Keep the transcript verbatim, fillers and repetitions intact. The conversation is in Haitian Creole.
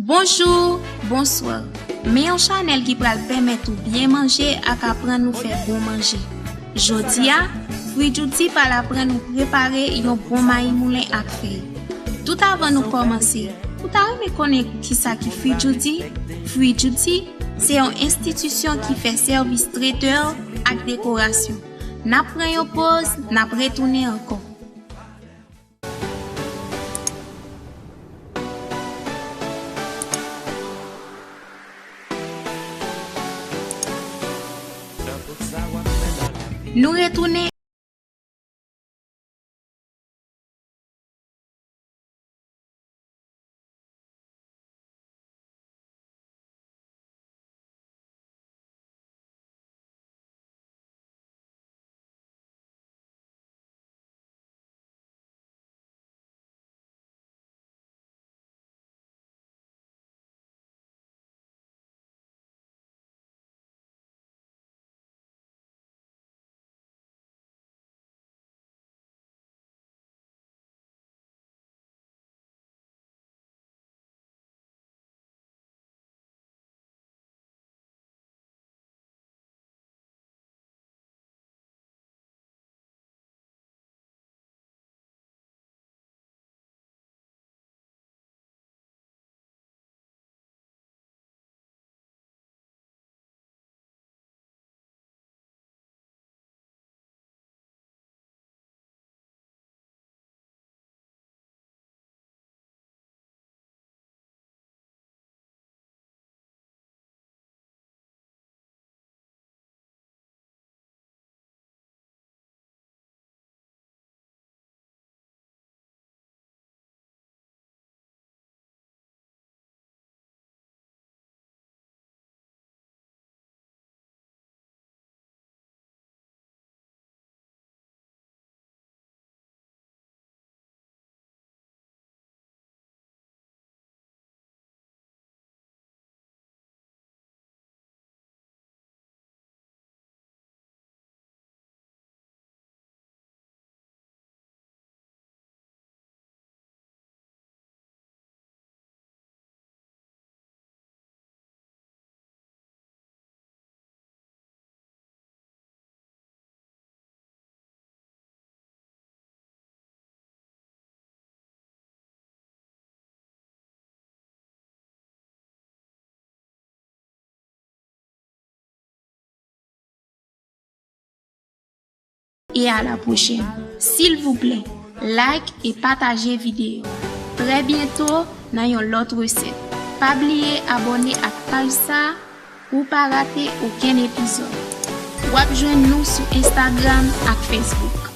Bonjou, bonswa. Men yon chanèl ki pral pèmèt ou byen manje ak aprann nou fè bon manje. Jodi a, Fri Judy pral aprann nou prepare yon bon mayi moulen ak fèy. Tout avan nou kòmanse, ou ta renmen konnen kisa ki Fri Judy? Fri Judy se yon enstitisyon ki fè sèvis tretè ak dekorasyon. N ap pran yon poz, n ap retounen ankò. Nou retounen. E a la pwochèn. Silvouplè, like e pataje videyo. Trè byento nan yon lòt resèt. Pa bliye abòne ak paj sa pou w pa rate okenn epizòd. W ap jwenn nou sou Instagram ak Facebook.